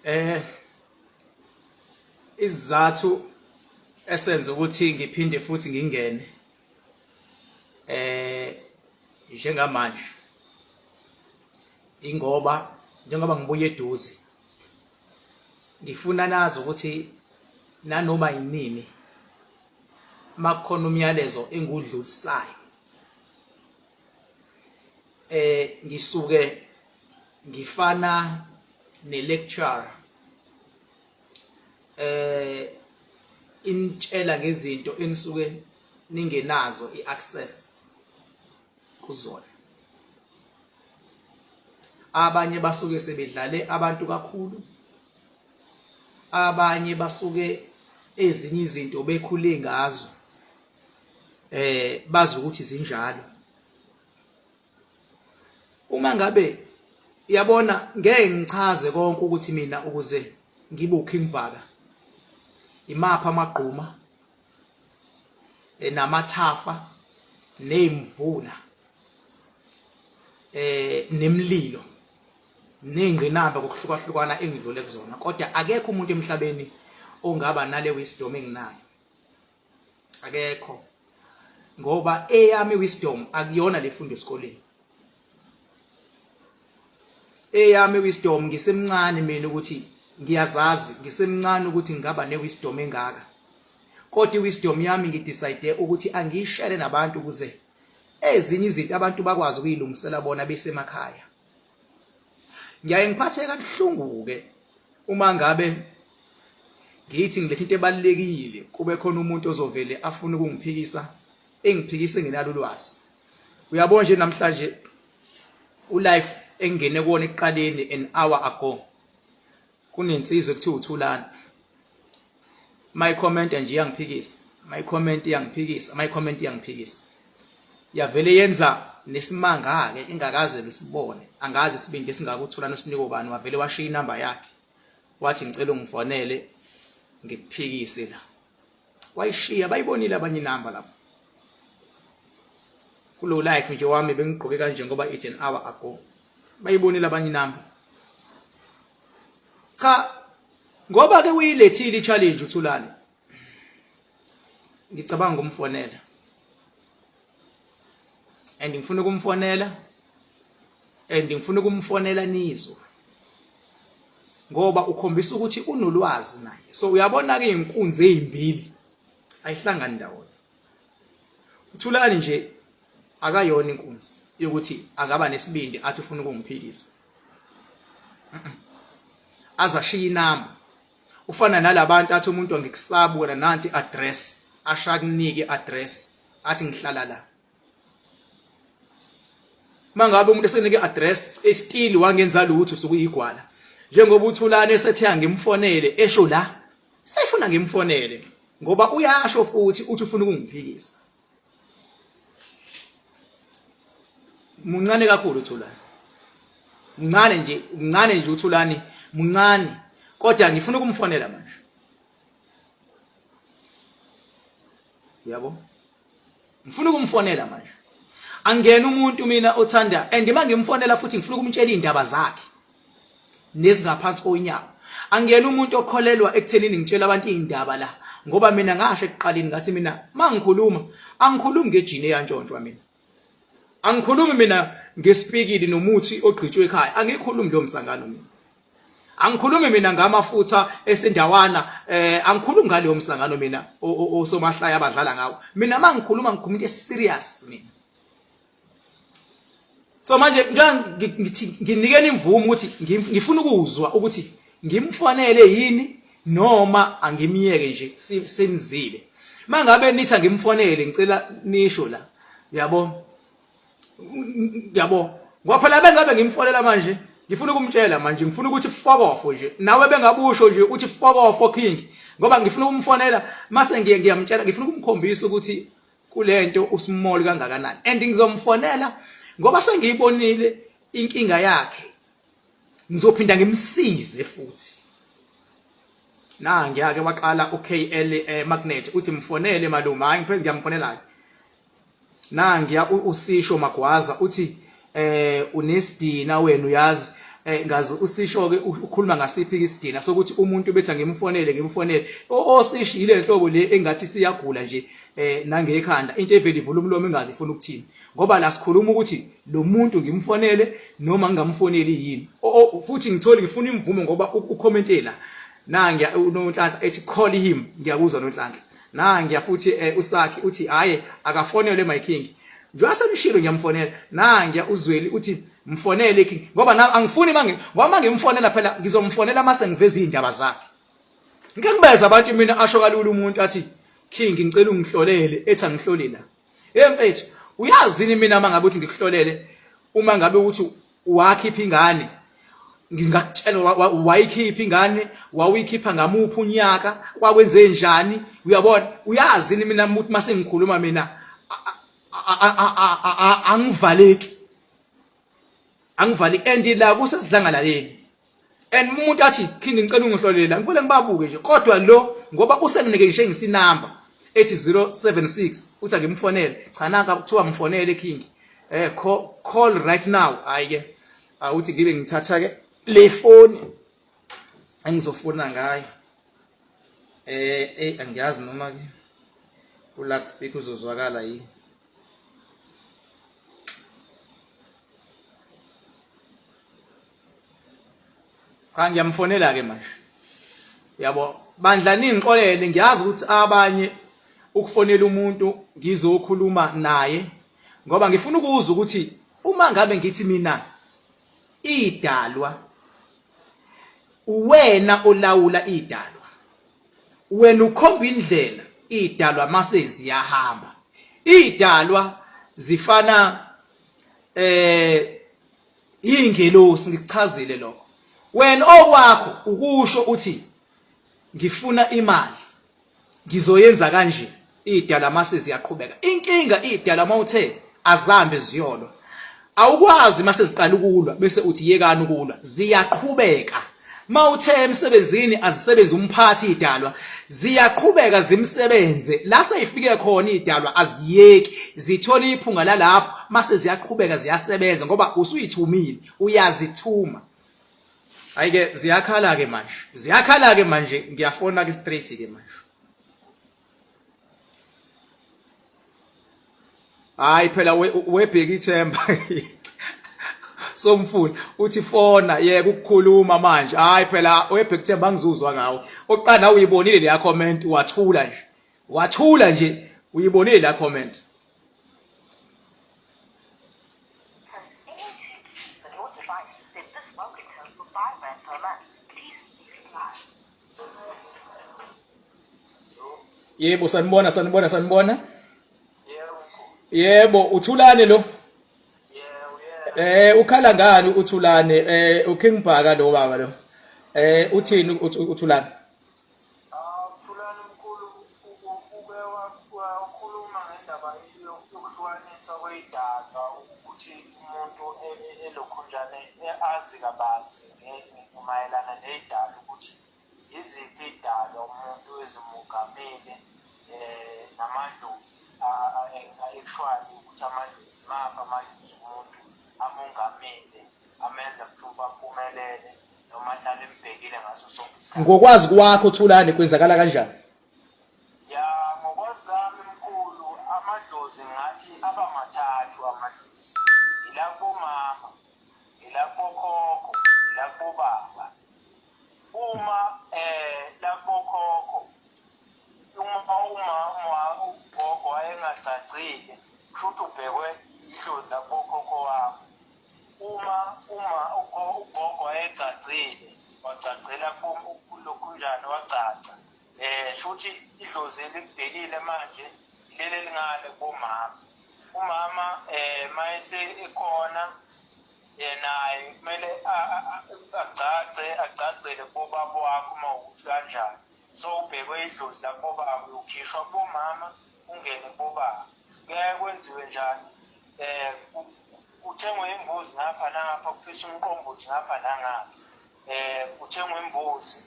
Eh isizathu esenza ukuthi ngiphinde futhi ngingene eh njengamanje ingoba njengoba ngibuye eduze ngifuna nazi ukuthi nanoma yinini makukhona umyalezo engiwudlulisayo eh ngisuke ngifana ne lecturer eh initshela ngezinto enisuke ningenazo iaccess kuzona. Abanye basuke sebedlale abantu kakhulu, abanye basuke ezinye izinto bekhule ngazo eh bazi ukuthi zinjalo. Uma ngabe yabona ngeke ngichaze konke ukuthi mina ukuze ngibe uKing Bhaka imaphi amagquma namathafa nezimvula eh nemlilo nengqinamba kokuhlukahlukana engidlule kuzona kodwa akekho umuntu emhlabeni ongaba nale wisdom enginayo akekho ngoba eyami wisdom akuyona lefundo esikoleni eyami wisdom ngisemncane mina ukuthi ngiyazazi ngisemncane ukuthi ngingaba ne wisdom engaka kodwa iwisdom yami ngidecide ukuthi angiyishare nabantu ukuze ezinye izinto abantu bakwazi ukuyilungisela bona besemakhaya ngiyaye ngiphatheke kabuhlungu ke uma ngabe ngithi ngiletha into ebalulekile kube khona umuntu ozovele afune ukungiphikisa engiphikise ngenalo ulwazi uyabona nje namhlanje ulife engene kuwona ekuqaleni an hour ago kunensizwa ekuthiwa uThulani my comment nje iyangiphikisa my comment iyangiphikisa my comment iyangiphikisa yavele yenza nesimanga ke ingakaze ngisibone angazi isibindi esingaka uThulani usiniko bani wavele washiya inamba yakhe wathi ngicela ungifonele ngikuphikise la wayishiya bayibonile abanye inamba lapho kulo life nje wami bengigqoke kanje ngoba it's an hour ago bayibonile abanye inamba cha ngoba ke uyilethile i-challenge uThulani ngicabanga ukumfonela and ngifuna ukumfonela and ngifuna ukumfonela nizwe ngoba ukhombisa ukuthi unolwazi naye so uyabona ke inkunzi ezimbili ayihlangani ndawonye uthulani nje akayona inkunzi yokuthi angaba nesibindi athi ufuna ukungiphikisa azashiya inamba ufana nalabantu athi umuntu angikusabi wena nansi address asha kunike address athi ngihlala la mangabe umuntu esenike address estili wangenza lutho usukuyigwala njengoba uthulane esethe angimfonele esho la sefuna ngimfonele ngoba uyasho futhi uthi ufuna ukungiphikisa muncane kakhulu uThulani mncane nje mncane nje uThulani muncane kodwa ngifuna ukumfonela manje uyabo ngifuna ukumfonela manje angena umuntu mina othanda and uma ngimfonela futhi ngifuna ukumtshela izindaba zakhe nezingaphansi konyawo angena umuntu okholelwa ekuthenini ngitshela abantu izindaba la ngoba mina ngasho ekuqaleni ngathi mina mangikhuluma angikhulumi ngejini eyantshontshwa mina angikhulumi mina ngesipikili nomuthi ogqitshwe ekhaya angikhulumi lo msangano mina angikhulumi mina ngamafutha esendawana eh angikhulumi ngaleyo msangano mina osomahlaya abadlala ngawo mina mangikhuluma ngikhuluma into eserious mina so manje ngithi nginikeni imvumo ukuthi ngifuna ukuzwa ukuthi ngimfonele yini noma angimyeke nje simzile mangabe nithi angimfonele ngicela nisho la yabo yabo ngoba phela bengabe ngimfonela manje ngifuna ukumtshela manje ngifuna ukuthi fuck off nje nawe bengabusho nje uthi fuck off king ngoba ngifuna ukumfonela mase ngiye ngiyamtshela ngifuna ukumkhombisa ukuthi kulento usmall kangakanani and ngizomfonela ngoba sengiyibonile inkinga yakhe ngizophinda ngimsize futhi nangi ake waqala uKL eh, Magnet uthi mfonele malume hayi ngipheze ngiyamfonela ke nangiya usisho magwaza uthi eh unesidina wena uyazi Eh ngazi usisho ke ukhuluma ngasiphi isidina sokuthi umuntu bethi ngimfonele ngimfonele osisho ile nhlobo le engathi siyagula nje eh nangekhanda into evele ivula umlomo ingazi ifuna ukuthini ngoba la sikhuluma ukuthi lo muntu ngimfonele noma ngingamfoneli yini futhi ngithole ngifuna imvumo ngoba ucommente la nangiya uNonhlanhla ethi call him ngiyakuzwa Nonhlanhla nangiya futhi eh, usakhi uthi haye akafonelwe my king njengoba senishilo ngiyamfonela nangiya uzweli uthi mfonele king ngoba na angifuni mangi ngoba mangimfonela phela ngizomfonela mase ngiveza izindaba zakhe ngike ngibeza abantu mina asho kalula umuntu athi king ngicela ungihlolele ethi angihloli la hey mfethu uyazini mina mangabe uthi ngikuhlolele uma ngabe ukuthi wakhipha ingane ngingakutshela wayikhipha ingane wawuyikhipha ngamuphi unyaka kwakwenze njani uyabona uyazi ni mina ukuthi mase ngikhuluma mina angivaleki angivaleki and la kusesidlangalaleni and umuntu athi king ngicela ungihlolela ngivele ngibabuke nje kodwa lo ngoba usenginike nje ngisinamba ethi 076 uthi angimfonele cha nanka kuthiwa mfonele king eh call, call right now hayi ke awuthi ngibe ngithatha ke le phone engizofuna ngayo eh eh angiyazi noma ke ku last speaker uzozwakala yini Cha ngiyamfonela ke manje. Yabo bandla ningixolele ngiyazi ukuthi abanye ukufonela umuntu ngizokhuluma naye ngoba ngifuna ukuzwa ukuthi uma ngabe ngithi mina idalwa uwena olawula idalwa wena ukhomba indlela idalwa mase ziyahamba idalwa zifana eh ingelosi ngikuchazile lokho wena okwakho ukusho uthi ngifuna imali ngizoyenza kanje idala mase ziyaqhubeka inkinga idala mawuthe azambe ziyolwa awukwazi mase ziqala ukulwa bese uthi yekani ukulwa ziyaqhubeka mawuthe emsebenzini azisebenzi umphathi idalwa ziyaqhubeka zimsebenze la seyifike khona idalwa aziyeki zithola iphunga lalapho mase ziyaqhubeka ziyasebenza ngoba usuyithumile uyazithuma Hayi-ke ziyakhala-ke manje ziyakhala-ke manje ngiyafona ke straight ke manje hayi phela webheka ithemba somfuni uthi fona yeka ukukhuluma manje hayi phela webheka ithemba angizuzwa ngawe oqala nawe uyibonile leya comment wathula nje wathula nje uyibonile leya comment Yebo sanibona sanibona sanibona. Yebo uthulane lo. Eh ukhala ngani uthulane eh uKing Bhaka lo baba lo. Eh uthini uthulane? Thulani mkhulu uke wakhuluma ngendaba yokuhlukaniswa kweyidalwa ukuthi umuntu elokhunjane azi kabanzi mayelana neyidalwa ukuthi yiziphi idalwa umuntu ezimugamile um namadlozi actually ukuthi amadlozi maphi amadlozi umuntu amungamile amenza mhlawumbe aphumelele noma ahlale embhekile ngaso sonke isikhathi. Ngokwazi kwakho Thulani kwenzakala kanjani? Ya ngokwazi kwami mkhulu amadlozi ngathi aba mathathu amadlozi. Ila kubomama, ila kubokhokho, ila kubobaba. Uma eh la kubokhokho uma uma ugogo wayengagcagcile kusho ukuthi ubhekwe idlozi lakubokhokho wakho. Uma uma ugogo wayegcagcile wagcagcela lokhunjani wagcagca eh shuthi idlozi elikubhekile manje leli elingale kubomama umama eh mayese ekhona naye kumele agcagce agcagcele kubobaba wakho uma ukuthi kanjani so ubhekwe idlozi lakubobaba uyokhishwa kubomama ungene kubobaba kuyaye kwenziwe njani eh kuthengwe imbuzi ngapha nangapha kufiswa umqombothi ngapha nangapha eh kuthengwe imbuzi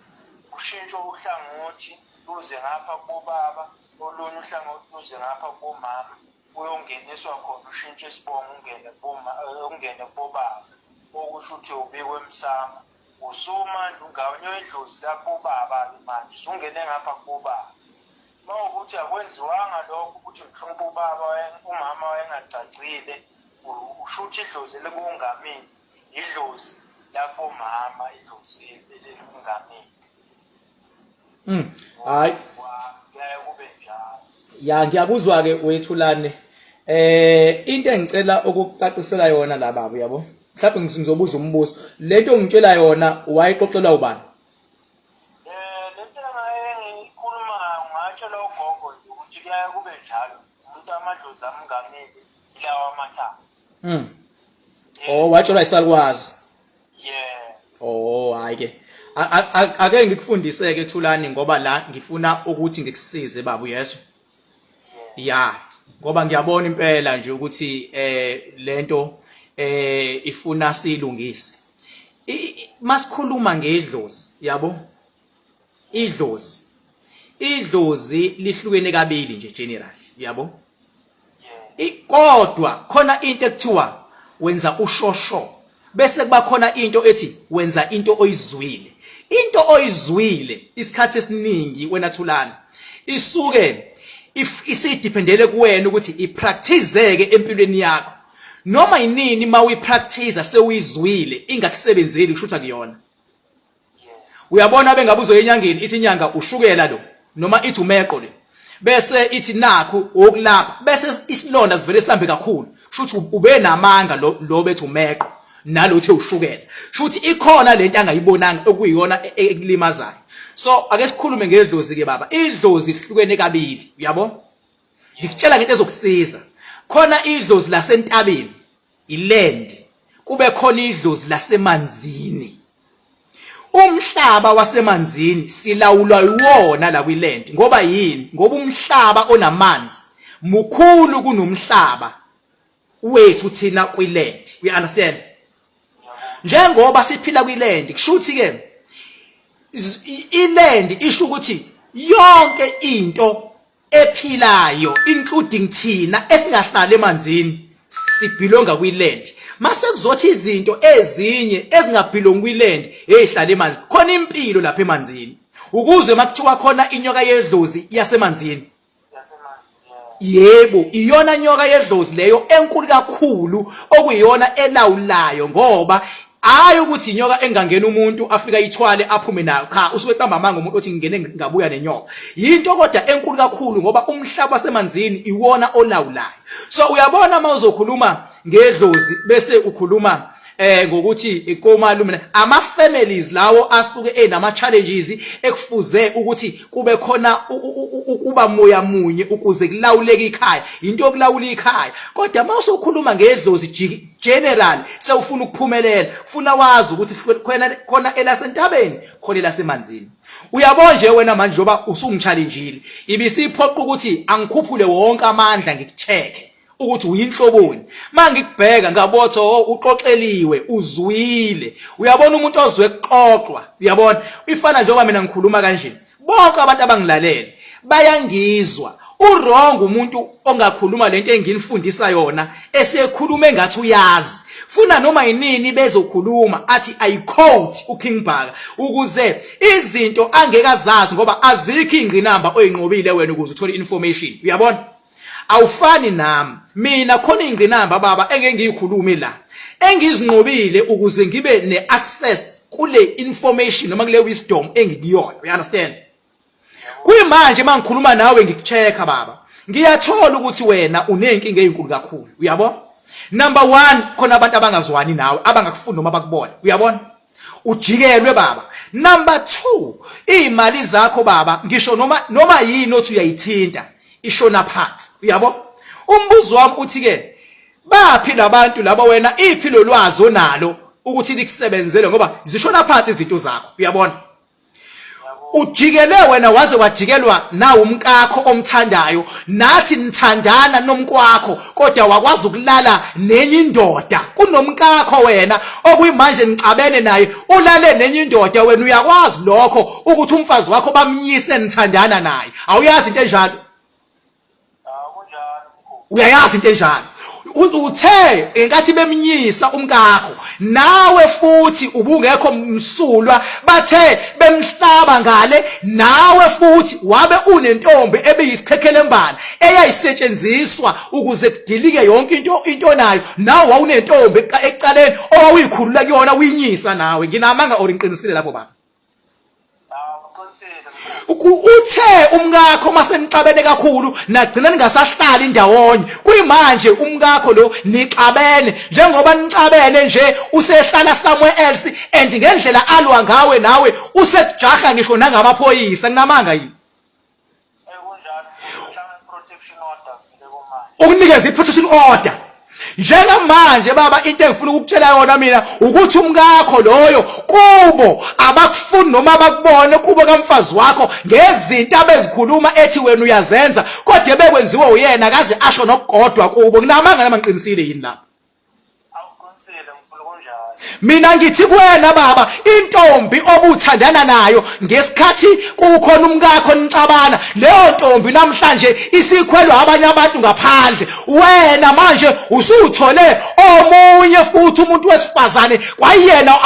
kushintshwe uhlangothi luze ngapha kubobaba olunye uhlangothi luze ngapha kubomama uyongeniswa khona ushintshe isibongo ungene kuboma eh, ungene kubobaba Okusho ukuthi ubikwe emsamo. Usumanje ungawunywa idlozi lakubaba-ke manje, usungene ngapha kubaba. Uma ukuthi akwenziwanga lokho ukuthi mhlawumbe ubaba umama wayengagcagcile, usho ukuthi idlozi elikungamile idlozi lakubomama, idlozi elikungamile. Hayi kuyaye kube njalo. Ya, ngiyakuzwa ke wethulane. Into engicela ukucacisela yona la baba uyabo. Mhlawumbe ngizobuza umbuzo. Lento ongitshela yona wayixoxelwa ubani? Lento engiyikhuluma ngatshelwa ugogo nje ukuthi kuyaye kube njalo. Umuntu amadlozi amngamile ilawa amathathu. Oh, watshelwa isalukwazi. Yeah. Oh, hayi ke. Ake ngikufundise ke Thulani ngoba la ngifuna ukuthi ngikusize baba uyezwa. Ya, ngoba ngiyabona impela nje ukuthi lento ifuna silungise. Masikhuluma ngedlozi, yabo? Idlozi. Idlozi lihlukene kabili nje general, yabo? Kodwa khona into ekuthiwa wenza ushosho bese kuba khona into ethi wenza into oyizwile. Into oyizwile isikhathi esiningi wena Thulani isuke isidependele kuwena ukuthi ipractice-ke empilweni yakho. Noma yinini uma uyipractice sewuyizwile ingakusebenzeli kusho ukuthi akuyona. Uyabona bengabe uzoya enyangeni ithi inyanga ushukela lo noma ithi umeqo le bese ithi nakhu okulapha bese isilonda sivele sihambe kakhulu kusho ukuthi ube namanga lo lo bethi umeqo nalo uthe ushukela kusho ukuthi ikhona lento angayibonanga okuyiyona ekulimazayo. So ake sikhulume ngedlozi ke baba. Idlozi lihlukene kabili uyabo, ngikutshela ngento ezokusiza. Khona idlozi lasentabeni iland, kube khona idlozi lasemanzini. Umhlaba wasemanzini silawulwa iwona la kwiland. Ngoba yini? Ngoba umhlaba onamanzi mukhulu kunomhlaba wethu thina kwiland. We understand? Njengoba siphila kwiland, kusho ukuthi ke iland isho ukuthi yonke into ephilayo including thina esingahlali emanzini sibelonga kwiland. Mase kuzothi izinto ezinye ezingabelong kwiland ezihlala emanzini, khona impilo lapha emanzini. Ukuze makuthiwa khona inyoka yedlozi yasemanzini, yebo, iyona nyoka yedlozi leyo enkulu kakhulu okuyiyona elawulayo. Ngoba hayi ukuthi inyoka engangena umuntu afika ithwale aphume nayo, cha, usuke eqamba amanga umuntu othi ngingene ngabuya nenyoka. Yinto kodwa enkulu kakhulu ngoba umhlaba wasemanzini iwona olawulayo. So uyabona uma uzokhuluma ngedlozi bese ukhuluma ngokuthi komalume, ama families lawo asuke enama challenges ekufuze ukuthi kube khona ukuba moya munye ukuze kulawuleke ikhaya, into yokulawula ikhaya. Kodwa uma usukhuluma ngedlozi general sewufuna ukuphumelela, funa wazi ukuthi khona khona elasentabeni, khona elasemanzini. Uyabona nje wena manje njengoba usungichallengile, ibisiphoqa ukuthi angikhuphule wonke amandla ngikucheck ukuthi uyinhloboni. Mangikubheka ngabotho, oh, uxoxeliwe, uzwile. Uyabona umuntu ozwe kuxoxwa, uyabona ifana njengoba mina ngikhuluma kanje, bonke abantu abangilalele bayangizwa. Uwrong umuntu ongakhuluma lento enginifundisa yona esekhuluma engathi uyazi. Funa noma yinini bezokhuluma athi I quote uKing Bhaka ukuze izinto angeke azazi, ngoba azikho ingqinamba oyinqobile wena ukuze uthole information. Uyabona, awufani nami mina, khona ingqinamba baba engeke ngiyikhulume la engizinqobile ukuze ngibe ne-access kule information noma kule wisdom engikuyona. You understand? Kuyimanje mangikhuluma nawe ngikuchecka baba, ngiyathola ukuthi wena unenkinga ezinkulu kakhulu. Uyabo, number 1, khona abantu abangazwani nawe, abangakufuni noma bakubona. Uyabona, ujikelwe baba. Number 2, izimali zakho baba, ngisho noma yini othi uyayithinta ishona phansi. Uyabo, umbuzo wami uthi ke baphi labantu labo wena, iphi lolwazi onalo ukuthi likusebenzele, ngoba zishona phansi izinto zakho. Uyabona, ujikele wena waze wajikelwa nawu umkakho omthandayo, nathi nithandana nomkwakho, kodwa wakwazi ukulala nenye indoda kunomkakho wena okuyimanje nixabene naye, ulale nenye indoda wena. Uyakwazi lokho ukuthi umfazi wakho bamnyise nithandana naye? Awuyazi into enjalo? Uyayazi into enjalo? Uthe ngenkathi bemnyisa umkakho nawe futhi ubungekho msulwa, bathe bemhlaba ngale nawe futhi wabe unentombi ebiyisikhekhelembana eyayisetshenziswa ukuze kudilike yonke into nayo, nawe wawunentombi ekuqaleni owawuyikhulula kuyona uyinyisa nawe. Nginamanga or ngiqinisile lapho baba? Uthe umkakho uma senixabene kakhulu nagcina ningasahlali ndawonye, kuyimanje umkakho lo nixabene, njengoba nixabene nje usehlala somewhere else, and ngendlela alwa ngawe nawe usekujaha ngisho nangamaphoyisa. Nginamanga yini? Ukunikeza i-protection order njengamanje baba, into engifuna ukukutshela yona mina ukuthi umkakho loyo kubo abakufuni noma abakubone kubo kamfazi wakho ngezinto abezikhuluma ethi wena uyazenza, kodwa ebekwenziwa uyena akaze asho nokukodwa kubo. Nginamanga noma ngiqinisile yini lapho? Mina ngithi kuwena baba, intombi obuthandana nayo ngesikhathi kukhona umkakho nixabana, leyo ntombi namhlanje isikhwelwa abanye abantu ngaphandle. Wena manje usuthole omunye futhi umuntu wesifazane kwayena,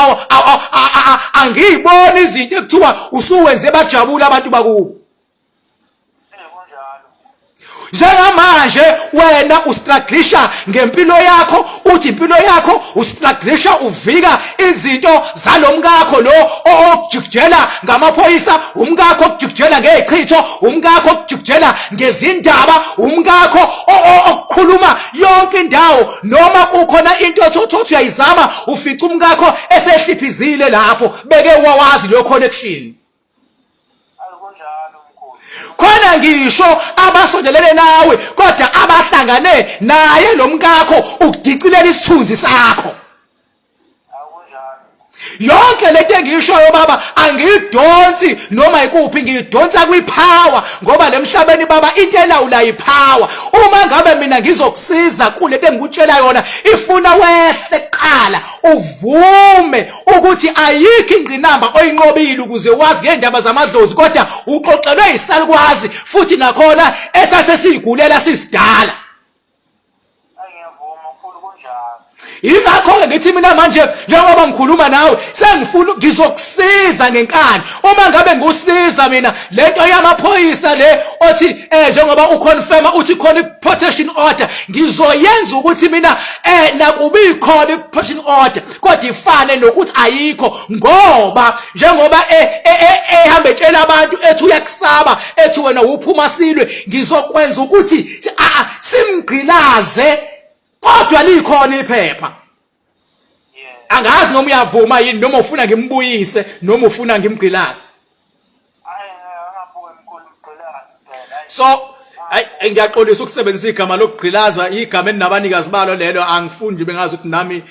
angiyiboni izinto ekuthiwa usuwenze bajabula abantu bakubo. Njengamanje wena ustruglisha ngempilo yakho, uthi impilo yakho ustruglisha uvika izinto zalomkakho lo okujikijela ngamaphoyisa, umkakho okujikijela ngezichitho, umkakho okujikijela ngezindaba, umkakho okukhuluma yonke indawo. Noma kukhona into othi uyayizama ufica umkakho esehliphizile lapho, beke wawazi leyo connection. Khona ngisho abasondelene nawe kodwa abahlangane naye lo mkakho ukudicilela isithunzi sakho. Yonke lento engiyishoyo baba angiyidonsi noma ikuphi, ngiyidonsa kwipower, ngoba lemhlabeni baba into elawula ipower. Uma ngabe mina ngizokusiza kulento engikutshela yona, ifuna wehle kuqala uvume ukuthi ayikho ingqinamba oyinqobile ukuze wazi ngendaba zamadlozi, kodwa uxoxelwe isalukwazi futhi nakhona esase siyigulela sisidala. Yingakho-ke ngithi mina manje njengoba ngikhuluma nawe sengifuna ngizokusiza ngenkani. Uma ngabe ngikusiza mina lento yamaphoyisa le othi njengoba uconfirma uthi khona i-protection order, ngizoyenza ukuthi mina nakuba ikhona i-protection order kodwa ifane nokuthi ayikho, ngoba njengoba ehamba etshela abantu ethi uyakusaba, ethi wena uphuma silwe, ngizokwenza ukuthi simgqilaze kodwa likhona iphepha. Angazi noma uyavuma yini, noma ufuna ngimbuyise, noma ufuna ngimgqilaze. So ayi, ngiyaxolisa ukusebenzisa igama lokugqilaza, igama elinabanikazi balo lelo, angifuni nje bengazi ukuthi nami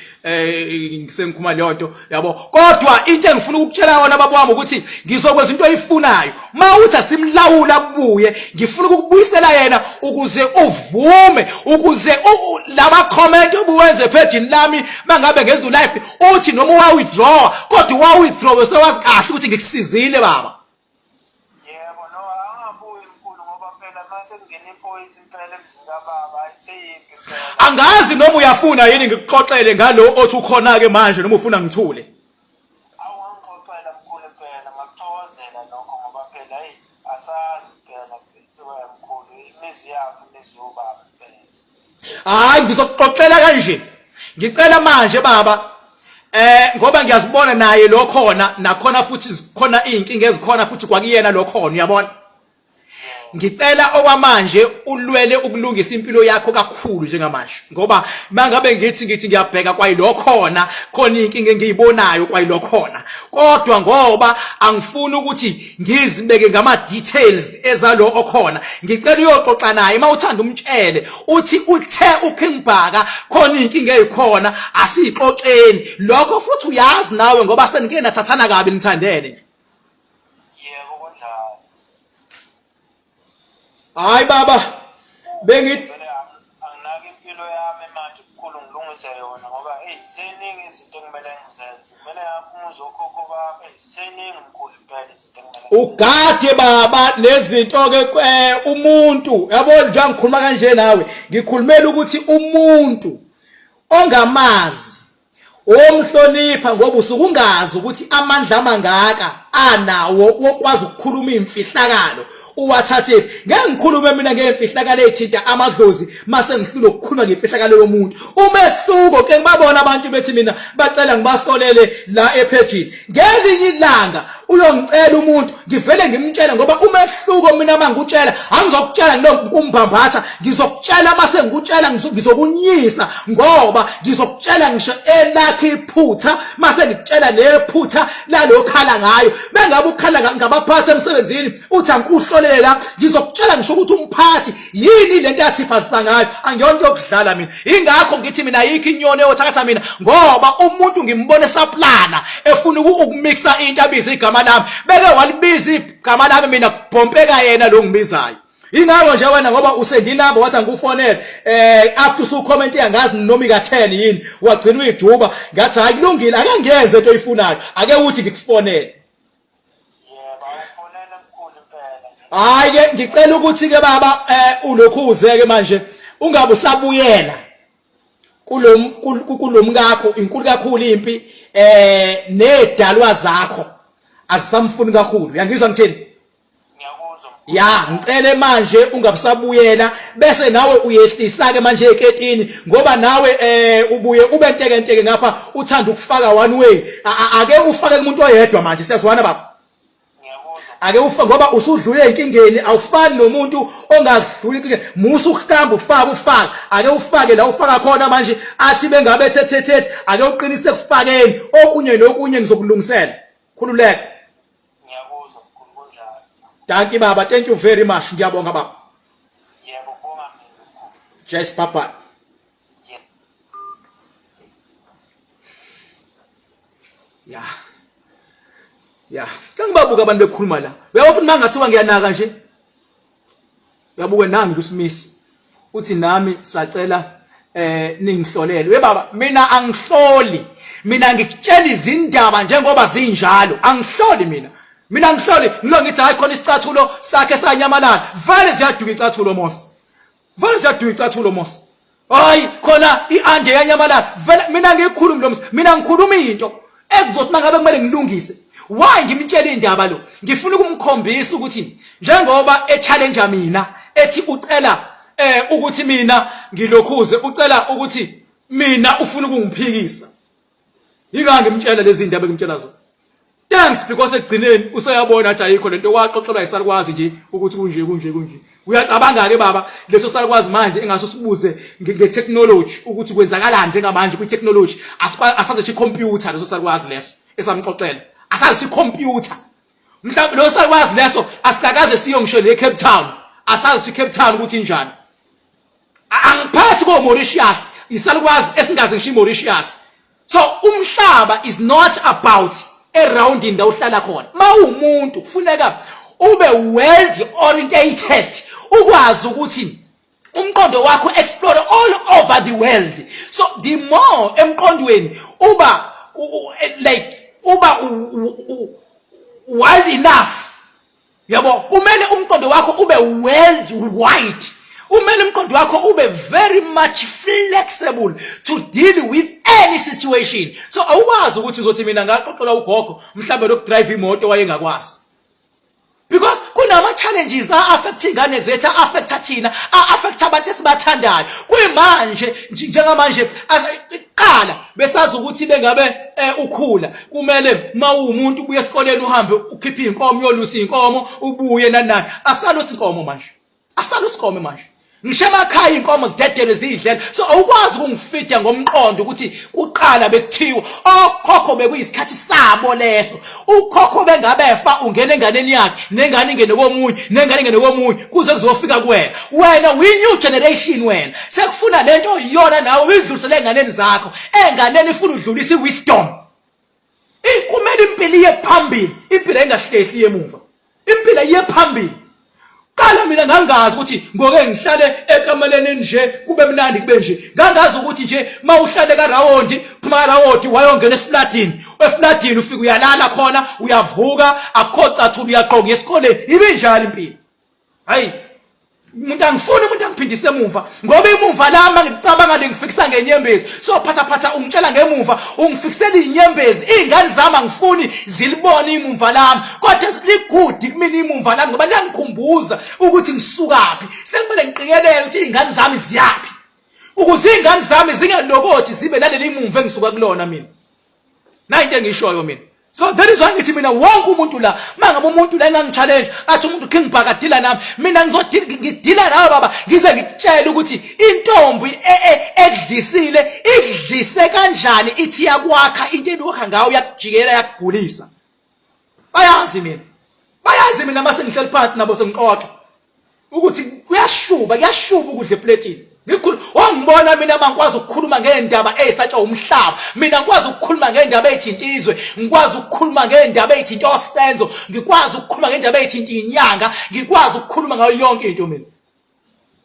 ngisengikhuluma leyo nto yabo. Kodwa into engifuna ukukutshela yona baba wami ukuthi ngizokwenza into oyifunayo. Ma uthi asimlawula kubuye, ngifuna ukukubuyisela yena ukuze uvume, ukuze lama comment obuwenze epagini lami mangabe ngenza live uthi noma uwa withdraw, kodwa uwa withdraw sewazi kahle ukuthi ngikusizile baba. Yebo, no, angabuyi mkhulu ngoba phela mase kungena iphoyisa impela emzini kababa, ayiseyimpi impela. Angazi noma uyafuna yini ngikuxoxele ngalo othi ukhona ke manje, noma ufuna ngithule. Awungangixoxela mkhulu impela, ngakuthokozela lokho ngoba phela hey asazi phela mkhulu imizi yakho imizi yobaba impela. Hayi, ngizokuxoxela kanje. Ngicela manje baba, ngoba ngiyazibona naye lo khona nakhona futhi zikhona izinkinga ezikhona futhi kwakuyena lo khona, uyabona. Ngicela okwamanje ulwele ukulungisa impilo yakho kakhulu njengamanje, ngoba mangabe ngithi ngiyabheka kwayilo khona khona inkinga engiyibonayo kwayilo khona, kodwa ngoba angifuni ukuthi ngizibeke ngama details ezalo okhona, ngicela uyoxoxa naye. Uma uthanda umtshele uthi uthe uKing Bhaka khona inkinga eyikhona, asixoxeni lokho futhi uyazi nawe ngoba senike nathathana kabi nithandene nje. Yebo, kunjalo. Hayi baba, bengithi Vele anginaki impilo yami manje mkhulu, ngilungise yona ngoba eyi seningi izinto engimele ngizenze. Kumele ngakhe umuzi wokhokho bami, eyi seningi mkhulu impela. izinto ekumele. Ugade baba nezinto ke eh, umuntu yabo nje ngikhuluma kanje nawe ngikhulumela ukuthi umuntu ongamazi omhlonipha ngoba usuke ungazi ukuthi amandla amangaka anawo wokwazi ukukhuluma imfihlakalo uwathathephi. Ngeke ngikhulume mina ngemfihlakalo ethinta amadlozi mase ngihlule ukukhuluma ngemfihlakalo yomuntu. Umehluko ke ngibabona abantu bethi mina bacela ngibahlolele la ephejini. Ngelinye ilanga uyongicela umuntu ngivele ngimtshele ngoba umehluko mina mangikutshela angizokutshela ngilonkumbambatha ngizokutshela mase ngikutshela ngizokunyisa ngoba ngizokutshela ngisho elakhe iphutha mase ngikutshela nephutha lalokhala ngayo bengabe ukhala ngabaphathi emsebenzini uthi angikuhlolela ngizokutshela ngisho ukuthi umphathi yini lento athipha ngayo angiyona into yokudlala mina ingakho ngithi mina ayikho inyoni eyothakatha mina ngoba umuntu ngimbone esaplana efuna ukumixa into abize igama lami beke walibiza igama lami mina kubhompeka yena lo ngibizayo ingakho nje wena ngoba usendinamba wathi angikufonele eh after usucomment yangazi noma ika 10 yini wagcina uyijuba ngathi hayi kulungile ake ngiyenze into oyifunayo ake uthi ngikufonele Yebo, awufonele mkhulu impela. Hayi ke ngicela ukuthi ke baba eh ulokhuze ke manje ungabe usabuyela kulomkakho inkulu kakhulu impi eh nedalwa zakho azisamfuni kakhulu uyangizwa ngithini Ngiyakuzwa. Ya ngicele manje ungabusabuyela bese nawe uyehlisa ke manje eketini ngoba nawe eh ubuye ube ntekenteke ngapha uthanda ukufaka one way ake ufake kumuntu oyedwa manje siyazwana baba ake ufa ngoba usudlule ezinkingeni awufani nomuntu ongadluli enkingeni musa ukuhlamba ufake ufake ake ufake la ufaka khona manje athi bengabe thethethe ake uqinise kufakeni okunye nokunye ngizokulungisela khululeka Ngiyakuzwa mkhulu kunjalo. Dankie baba, thank you very much. Ngiyabonga baba. Yebo, kubonga mina mkhulu. Yes, bye bye. Yebo. Ya. Ya, ke ngibabuka abantu bekhuluma la. Uyabo futhi mangathiwa ngiyanaka nje. Uyabuka nangi nje uSmith. Uthi nami sacela eh ningihlolele. We baba, mina angihloli. Mina ngikutshela izindaba njengoba zinjalo. Angihloli mina. Mina angihloli, ngilo ngithi hayi khona isicathulo sakhe sanyamalala. Vele ziyaduka icathulo mos. Vele ziyaduka icathulo mos. Hayi khona iande yanyamalala. Vele mina ngikhulumi lo msi. Mina ngikhuluma into ekuzothi mangabe kumele ngilungise. Why ngimtshela indaba lo? Ngifuna ukumkhombisa ukuthi njengoba e-challenge mina ethi ucela eh ukuthi mina ngilokhuze ucela ukuthi mina ufuna ukungiphikisa. Yingani ngimtshela lezi ndaba engimtshela zona. Thanks because ekugcineni useyabona ukuthi ayikho lento waxoxelwa isalukwazi nje ukuthi kunje kunje kunje. Uyacabanga ke baba leso salukwazi manje engase sibuze nge-technology ukuthi kwenzakalani njengamanje kwi-technology asazi i-computer leso salukwazi leso esamxoxela. Asazi i-computer. Mhlawumbe leso salukwazi leso asikakaze siyo ngisho le Cape Town. Asazi i-Cape Town ukuthi injani. Angiphathi ko Mauritius isalukwazi esingazi ngisho iMauritius. So umhlaba is not about eroundini la uhlala khona. Mawumuntu kufuneka ube world orientated ukwazi ukuthi umqondo wakho explore all over the world. So the more emqondweni uba like uba wild enough yabo kumele umqondo wakho ube world wide umele umqondo wakho ube very much flexible to deal with any situation so awukwazi ukuthi uzothi mina ngaxoxela ugogo mhlawumbe lokudrive imoto wayengakwazi because kunama challenges a affect ingane zethu a affect thina a affect abantu esibathandayo kuyimanje njengamanje qala besazi ukuthi bengabe eh, ukhula kumele mawumuntu ubuye esikoleni uhambe ukhiphe inkomo uyolusa inkomo ubuye nani nani asalusa inkomo manje asalusa inkomo manje ngisho emakhaya inkomo zidedele zidlela so awukwazi ukungifida ngomqondo ukuthi kuqala bekuthiwa okhokho bekuyisikhathi sabo leso ukhokho bengabefa ungena enganeni yakhe nengane ingene komunye nengane ingene komunye kuze kuzofika kuwena wena we new generation wena sekufuna lento iyona nawe uyidlulisele enganeni zakho enganeni ifuna udlulisa iwisdom kumele impilo iye phambili impilo engahlehli emuva impilo iye phambili. Qala mina ngangazi ukuthi ngoke ngihlale ekameleni nje kube mnandi kube nje. Ngangazi ukuthi nje mawuhlale ka round, phuma ka round wayongena eflatini. Eflatini ufika uyalala khona, uyavuka, akukho cathula uyaqoka esikoleni. Ibinjalo impilo. Hayi umuntu angifuni umuntu angiphindise emuva ngoba imuva lami ngicabanga lingifikisa ngenyembezi so phatha phatha ungitshela ngemuva ungifikisela inyembezi izingane zami angifuni zilibone imuva lami kodwa ligudi kumina imumva lami ngoba liyangikhumbuza ukuthi ngisukaphi sekumele ngiqikelele ukuthi iy'ngane zami ziyaphi ukuze iy'ngane zami zingalokothi zibe naleli mumva engisuka kulona mina nayi into engiyishoyo mina. So that is why ngithi mina wonke umuntu la mangabe umuntu la engangi-challenge athi umuntu King Bhaka dila nami mina ngizodila nawe baba ngize ngikutshele ukuthi intombi e, e, ekudlisile ikudlise kanjani ithi yakwakha into ebiwakha ngayo yakujikela yakugulisa. Bayazi mina. Bayazi mina mase ngihleli phansi nabo sengixoxa ukuthi kuyashuba kuyashuba ukudla epletini. Ngikhulu wangibona mina mangikwazi ukukhuluma ngendaba ezisatshwa umhlaba. Mina ngikwazi ukukhuluma ngendaba ethinta izwe, ngikwazi ukukhuluma ngendaba ethinta osenzo, ngikwazi ukukhuluma ngendaba ethinta inyanga, ngikwazi ukukhuluma ngayo yonke into mina.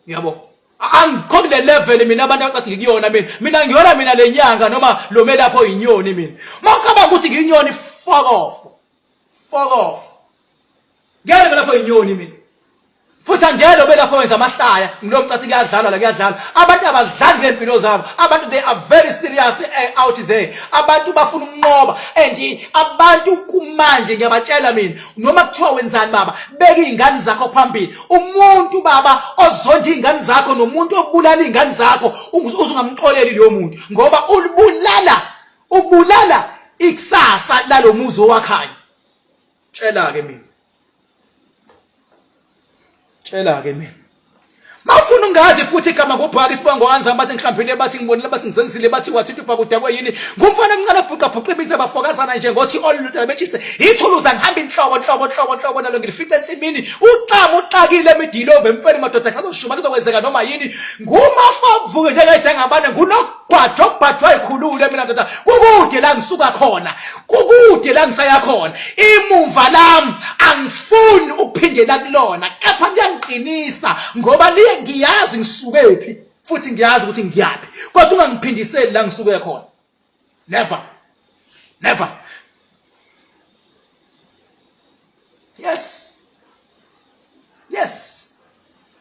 Yabo. Angikho kule level mina abantu abathi ngikuyona mina. Mina ngiyona mina lenyanga noma lo melapho oyinyoni mina. Mawucabanga ukuthi ngiyinyoni fuck off. Fuck off. Ngeke melapho inyoni mina. Futhi angeke belapho wenza amahlaya ngilokucathi kuyadlalwa la kuyadlalwa. Abantu abadlali ngempilo zabo. Abantu they are very serious out there. Abantu bafuna ukunqoba and abantu kumanje ngiyabatshela mina noma kuthiwa wenzani baba beka izingane zakho phambili umuntu baba ozonda izingane zakho nomuntu obulala izingane zakho uzungamxoleli loyo muntu ngoba ulibulala ubulala ikusasa lalomuzi owakhayo. Tshela ke mina, tshela ke mina. Mawufuna ungazi futhi igama ngubhaka isibongo anzama bathi ngihlambile bathi ngibonile bathi ngizenzile bathi wathi ubhaka udakwe yini ngumfana omncane obhuqa bhuqa imize bafokazana nje ngothi olulutela betshise ithuluza ngihamba inhlobo nhlobo nhlobo nhlobo nalo ngilifice ensimini uxama uxakile emidilove emfeni madoda hlazoshuba kuzokwenzeka noma yini ngumafavuke njengedengabane ngunogwajo obhajwa ikhulule mina ndoda kukude la ngisuka khona kukude la ngisaya khona imumva lami angifuni ukuphindela kulona kepha kuyangiqinisa ngoba liye ngiyazi ngisukephi futhi ngiyazi ukuthi ngiyaphi kodwa ungangiphindiseli la ngisuke khona. Never, never. Yes, yes.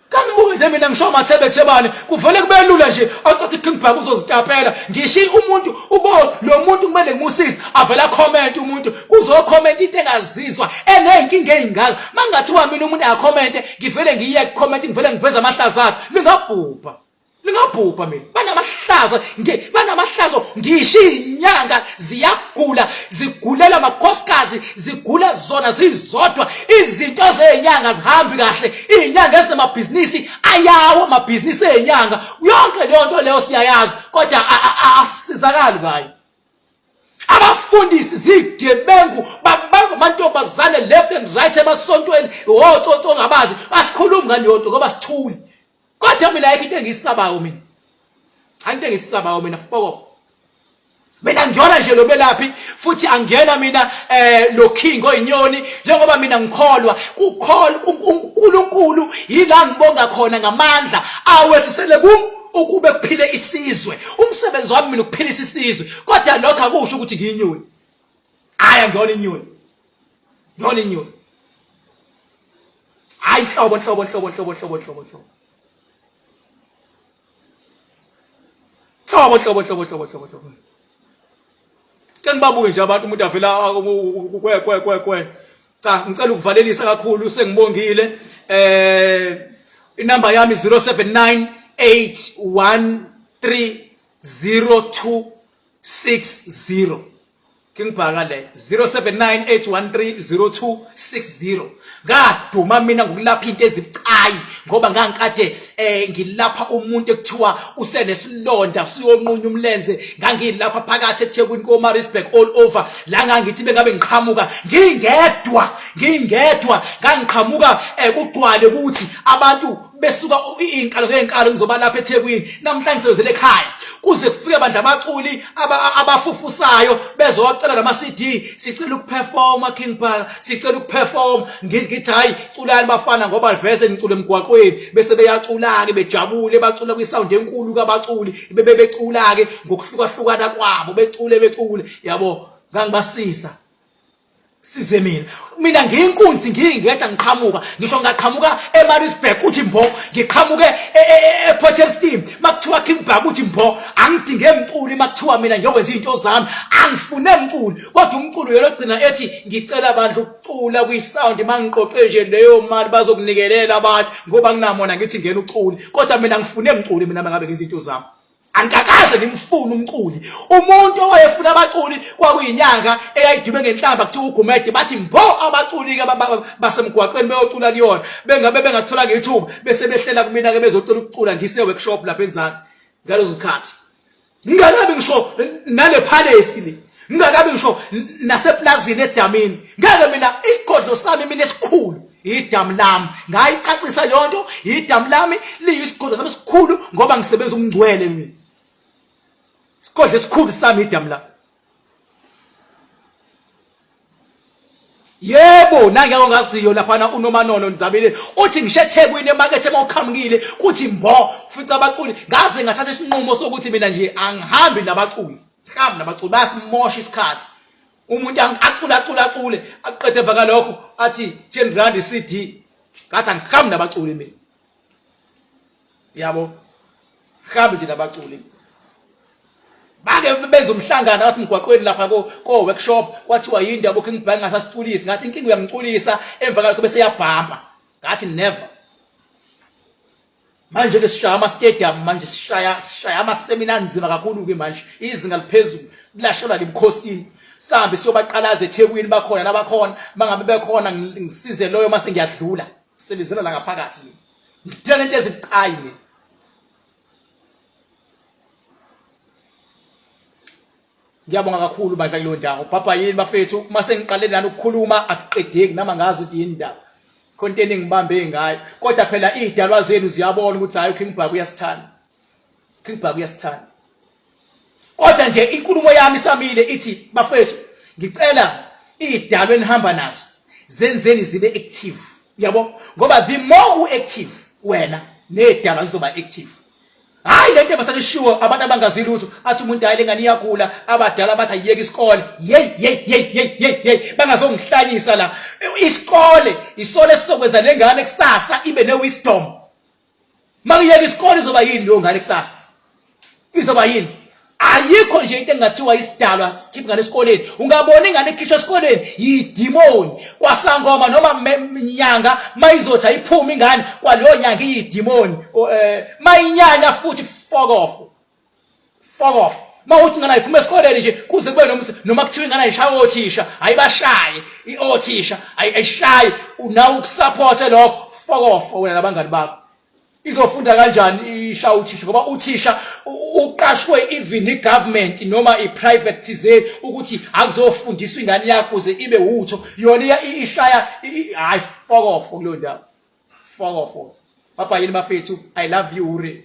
Kangibuke nje mina ngisho mathebethebane kuvele kube lula nje acathi King Bhaka uzozitapela ngisho umuntu ubo lo muntu kumele ngimusize avela comment umuntu kuzo comment into engazizwa eneyinkinga ezingaka mangathiwa mina umuntu akhomente ngivele ngiye comment ngivele ngiveza amahlaza akhe lingabhubha. Lingabhubha mina. Banamahlazo, nge banamahlazo ngisho izinyanga ziyagula, zigulela amakhosikazi, zigula zona zizodwa. Izinto zezinyanga zihambi kahle. Izinyanga ezinamabhizinisi ayawo amabhizinisi ezinyanga. Yonke leyo nto leyo siyayazi kodwa asisizakali ngayo. Abafundisi zigebengu babanga amantombazane left and right emasontweni, otsotsi ongabazi. Asikhulumi ngaleyo nto ngoba sithuli. Kodwa mina ayikho into engiyisabayo mina. Ayikho into engiyisabayo mina fuck off. Mina ngiyona nje lo belaphi futhi angiyena mina lo king oyinyoni njengoba mina ngikholwa kukholwa uNkulunkulu yila ngibonga khona ngamandla awehlisele kum ukube kuphile isizwe. Umsebenzi wami mina ukuphilisa isizwe kodwa lokho akusho ukuthi ngiyinyoni. Hayi angiyona inyoni. Ngiyona inyoni. Hayi nhlobo nhlobo nhlobo nhlobo nhlobo nhlobo nhlobo. Nhlobo nhlobo nhlobo nhlobo nhlobo nhlobo. Ke ngibabuke nje abantu umuntu avela kwe kwe kwe kwe. Cha ngicela ukuvalelisa kakhulu sengibongile. Inamba yami 079 813 0260. King Bhaka le 0798130260 ngaduma mina ngokulapha into ezibucayi ngoba ngangikade ngilapha umuntu ekuthiwa usenesilonda siyonqunya umlenze ngangilapha phakathi eThekwini koMaritzburg all over la ngangithi bengabe ngiqhamuka ngingedwa ngangiqhamuka kugcwale ukuthi abantu. Besuka iy'nkalo ngey'nkalo ngizoba lapha eThekwini. Namhlanje ngisebenzele ekhaya. Kuze kufike bandla abaculi abafufusayo bezocela nama CD, sicela ukuperforma King Bhaka, sicela ukuperforma. Ngithi hayi culani bafana ngoba vese nicula emgwaqweni bese beyacula-ke bejabule bacula kwi-sound enkulu kabaculi bebe becula-ke ngokuhlukahlukana kwabo becule becule yabo ngangibasiza size mina mina ngiyinkunzi ngiyingedwa ngiqhamuka ngisho ngaqhamuka eMaritzburg uthi mbo ngiqhamuke ePort Shepstone makuthiwa King Bhaka uthi mbo angidinge emculi makuthiwa mina ngiyokwenza izinto zami angifune emculi kodwa umculo uyena ogcina ethi ngicela abantu ukucula kwi-sound mangiqoqe nje leyo mali bazokunikelela abantu ngoba nginamona ngithi ngena ucule kodwa mina ngifune mculi mina mangabe ngenza into zami angikakaze ngimfune umculi umuntu owayefuna abaculi kwakuyinyanga eyayidume ngenhlamba kuthiwa ugumede bathi mbo abaculi-ke basemgwaqweni beyocula kuyona bengabe bengatholanga ithuba bese behlela kumina-ke bezocela ukucula ngise-workshop lapha enzansi ngalezo zikhathi ngingakabi ngisho nale palace le ngingakabi ngisho naseplazini edamini ngeke mina isigodlo sami mina esikhulu idamu lami ngayicacisa leyo nto idamu lami liyisigodlo sami esikhulu ngoba ngisebenza umngcwele mina isigodlo esikhulu sami idamu lami Yebo, nangeke ongaziyo laphana uNomanono Nzamile uthi ngisho eThekwini emakethe mawuqhamukile kuthi mbo ufica abaculi ngaze ngathatha isinqumo sokuthi mina nje angihambi nabaculi ngihambi nabaculi bayasimosha isikhathi umuntu acule acule acule aqede emva kalokho athi 10 rand CD ngathi angihambi nabaculi mina yabo hambe nje nabaculi bake benza umhlangano wathi mgwaqweni lapha ko ko workshop kwathiwa yini yabo King Bang ngasasiculisi ngathi inkinga uyamculisa emva kalokho bese yabhampa ngathi never manje ke sishaya ama stadium manje sishaya sishaya ama seminar nzima kakhulu ke manje izinga liphezulu kulashelwa lebukhosini sihambe siyobaqalaza eThekwini bakhona nabakhona mangabe bekhona ngisize loyo mase ngiyadlula sebenzela la ngaphakathi mina ngidela into ezibucayi mina ngiyabonga kakhulu bandla kuleyo ndawo bhabha yini bafethu uma sengiqale nani ukukhuluma akuqedeki nama ngazi ukuthi yini ndaba khona into eningibambe ngayo kodwa phela iy'dalwa zenu ziyabona ukuthi hhayi uking bhaka uyasithanda King Bhaka uyasithanda. Kodwa nje inkulumo yami isamile ithi bafethu ngicela idalwe enihamba nazo zenzeni zibe active yabo ngoba the more u active wena nedalwa zizoba active hayi lento ebasanishiwo abantu abangazi lutho athi umuntu hayi lengane iyagula abadala bathi ayiyeke isikole yey yey yey yey yey yey bangazongihlanyisa la isikole isole esizokwenza lengane kusasa ibe ne wisdom Makuyeka isikole izoba yini leyo ngane kusasa? Izoba yini? Ayikho nje into engathiwa isidalwa sikhipha ingane esikoleni. Ungabona ingane ikhishwa esikoleni yidimoni. Kwasangoma noma nyanga mayizothi ayiphume ingane kwaleyo nyanga iyidimoni. Eh mayinyanya futhi fuck off. Fuck off. Mawuthi ingane ayiphuma esikoleni nje kuze kube noma noma kuthiwa ingane ayishaye othisha, ayibashaye iothisha, ayishaye unawe ukusupporte lokho. Fuck off wena nabangani bakho. Izofunda kanjani ishaya uthisha ngoba uthisha uqashwe even igovernment noma iprivate thizeni ukuthi akuzofundiswa ingane yakho kuze ibe utho yona ishaya hayi fuck off kuleyo ndawo. Fuck off. Baba yini bafethu I love you ure.